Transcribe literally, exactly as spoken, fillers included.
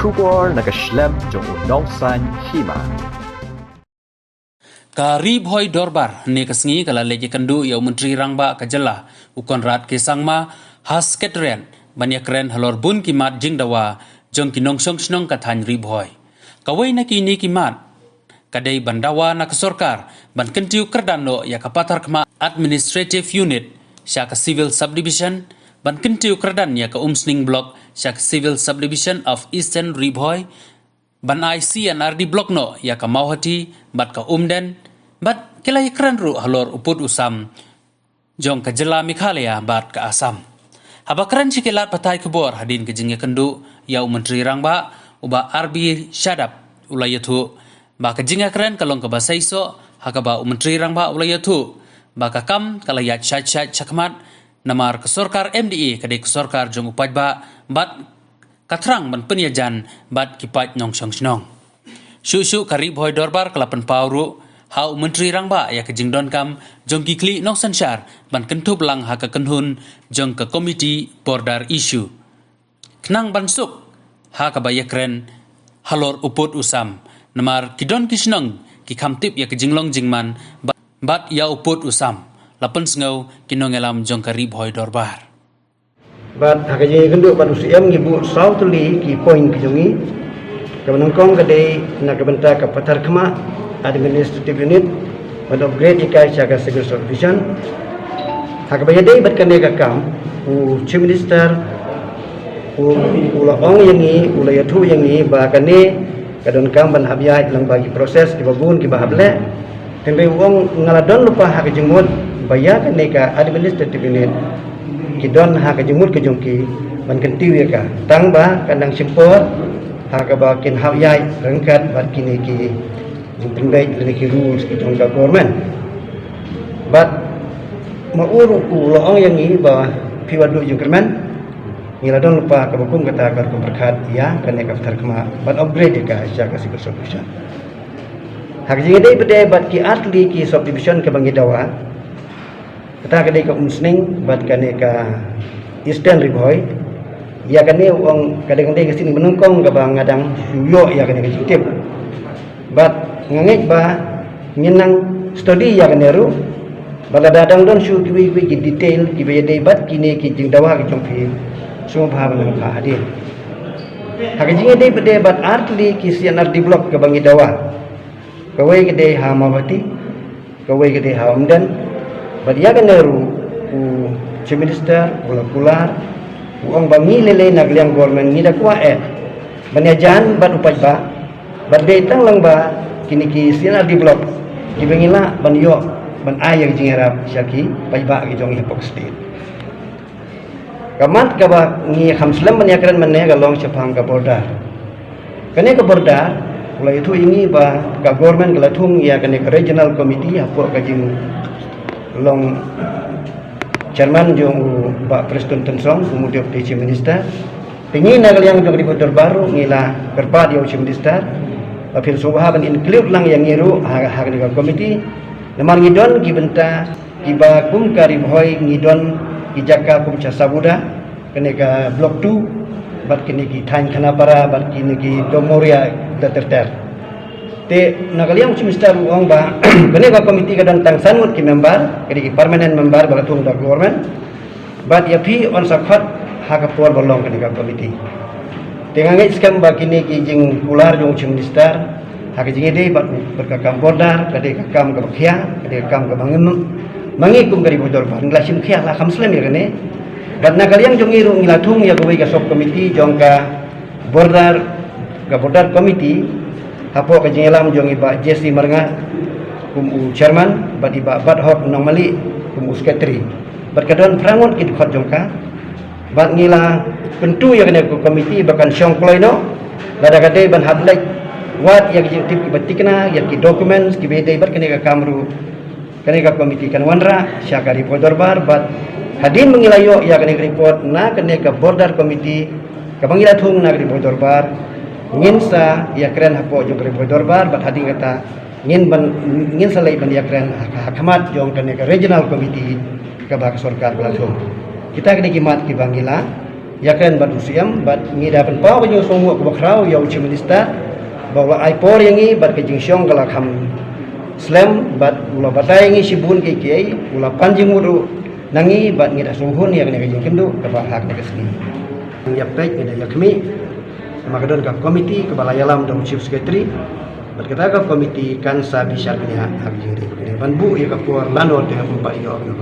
Khubor na ka shlem jong u nongsan hima. Ka Ri Bhoi Dorbar ne ka sngi ka la leit ïakynduh ïa u Myntri Rangbah ka jylla, u Conrad K Sangma, ha Secretariat ban ïakren halor bun ki mat jingdawa jong ki nongshong shnong ka thaiñ Ri Bhoi. Kawei na kine ki mat ka dei ban dawa na ka sorkar ban kyntiew kyrdan noh ïa ka Patharkhmah Administrative Unit sha ka Civil Subdivision, ban kyntiew kyrdan ïa ka Umsning Block sha ka Civil Subdivision of Eastern Ri Bhoi, ban ai C and R D Block noh ïa ka Mawhati bad ka Umden, bad ki la ïakren ruh halor u pud u sam jong ka jylla Meghalaya bad ka Assam. Haba kren sha ki lad pathai khubor hadien ka jingïakynduh ïa u Myntri Rangbah, u Bah R B Shadap, u la ïathuh ba ka jingïakren ka long kaba seisoh, ha kaba u Myntri Rangbah u la ïathuh ba ka kam ka la ïaid shait shait shakhmat, namar ka sorkar M D A ka dei ka sorkar jong u paidbah bad ka thrang ban pynïajan bad ki paid nongshong shnong. Shuh shuh ka Ri Bhoi Dorbar ka la pynpaw ruh ha u Myntri Rangbah ïa ka jingdonkam jong ki khlieh nongsynshar ban kynthup lang ha ka kynhun jong ka Committee Border Issue, khnang ban suk ha kaba ïakren halor u pud u sam, namar ki don ki shnong ki kham tip ïa ka jinglong jingman ba-, bad ïa u pud u sam, la pynsngew ki nongïalam jong ka Ri Bhoi Dorbar. Bad ha ka jingïakynduh bad u C M ngi buh saw tylli ki point ki jong ngi. Kaba nyngkong ka dei na ka bynta ka Patharkhmah Administrative Unit, ban upgrade ïa ka sha ka Civil Subdivision. Ha kaba ïadei bad kane ka kam, u Chief Minister u, u la ong ïa ngi, u la ïathuh ïa ngi ba kane ka donkam ban hap ïaid lyngba ki process kiba bun kiba hap leh. Hynrei u ong nga la don lypa ha ka jingmut ba ïa kane ka administrative unit ki don ha ka jingmut ka jong ki ban kyntiew ïa ka. Tang ba ka nang shim por ha kaba kin hap ïaid ryngkat bad kine ki jingpynbeit lane ki rules ki jong ka government. Bad ma u ruh u la ong ïa ngi ba phi wat duh jingkyrmen, ngi la don lypa kaba kum kata ka rukom pyrkhat ïa kane ka Patharkhmah ban upgrade ïa ka sha ka Civil Subdivision. Ha ka jingïadei pat de bad ki artylli ki subdivision kaba ngi dawa, kata ka dei ka Umsning bad kane ka Eastern Ri Bhoi. Ïa kane u ong ka dei, ka dei ka sien ba nyngkong kaba nga dang shu ïoh ïa kane ka jingtip. Bad nga ngeit ba ngin nang study ïa kane ruh, bad lada dang don shuh kiwei kiwei ki detail kiba ïadei bad kine ki jingdawa ki jong phi, sngewbha ban nang phah hadien. Ha ka jingïadei pat de bad artylli ki C and R D block kaba ngi dawa, kawei ka dei ha Mawhati, kawei ka dei ha Umden. Bad ïa kane ruh u Chief Minister u la kular, u ong ba ngi lei lei na ka liang government ngi da kwah eh ban ïajan bad u paidbah, bad dei tang lang ba kine ki C and R D block kiba ngi lah ban ïoh ban ai ïa ka jingïarap sha ki paidbah ki jong ngi hapoh state. Ka mat kaba ngi kham slem ban ïakren mynne ka long shaphang ka border. Kane ka border, u la ïathuh ïa ngi ba ka government ka la thung ïa kane ka regional committee hapoh ka jinglong chairman jong u Bah Prestone Tynsong kum u Deputy Chief Minister. Te ngi na ka liang jong ka Ri Bhoi Dorbar ruh ngi la kyrpad ïa u Chief Minister ba phin sngewbha ban include lang ïa ngi ruh ha, ha kane ka committee. Namar ngi don ki bynta kiba kum ka Ri Bhoi ngi don ki jaka kum Chasauguda, kane ka Block two, bad kine ki thaiñ Khanapara, bad kine ki Domoria da ter ter. Te na ka liang u Chief Minister u ong ba kane ka committee ka don tang san ngut ki member, ka dei ki permanent member ba la thung da government. Bad ïa phi yn sa khot ha ka por ba long kane ka committee. Te nga ngeit skhem ba kine ki jingkular jong u Chief Minister ha ka jingïadei bad, bad ka kam border, ka dei ka kam kaba khia, ka dei ka kam kaba ngim, ma ngi kum ka Ri Bhoi Dorbar ngi la shim khia, la kham slem ïa kane. Bad na ka liang jong ngi ruh ngi la thung ïa kawei ka sub committee jong ka border, ka border committee, hapoh ka jingïalam jong i Bah Jessie Marngar kum u chairman, bad i Bah Bathok Nongmali kum u secretary. Bad ka don phra ngut ki dkhot jong ka. Bad ngi la kyntu ïa kane ka committee ba kan shong kloi noh. Lada ka dei ban hap leit wad ïa ki jingtip kiba thikna, ïa ki documents kiba dei bad kane ka kam ruh, kane ka committee kan wanrah sha ka Ri Bhoi Dorbar. Bad hadien ba ngi la ïoh ïa kane ka report na kane ka border committee kaba ngi la thung na ka Ri Bhoi Dorbar, ngin sa ïakren hapoh jong ka Ri Bhoi Dorbar, bad hadien kata ngin ban, ngin sa leit ban ïakren ha, ha khmat jong kane ka regional committee kaba ka sorkar ka la thung. Kita ka dei ki mat kiba ngi la ïakren bad u C M, bad ngi da pynpaw ka jingsngewbha kaba khraw ïa u Chief Minister ba u la ai por ïa ngi, bad ka jingshong ka la kham slem, bad u la batai ïa ngi shibun kiei kiei, u la pan jingmut ruh na ngi, bad ngi da sngewhun ïa kane ka jingkynduh kaba ha kane ka sngi. Ngi ïa peit, ngi da ïa khmih, namar ka don ka komiti kaba la ïalam da u Chief Secretary, bad kata ka komiti kan sa bishar bniah ha ka jingïadei kane ban buh ïa ka por lano te ha pynpaw ïa ka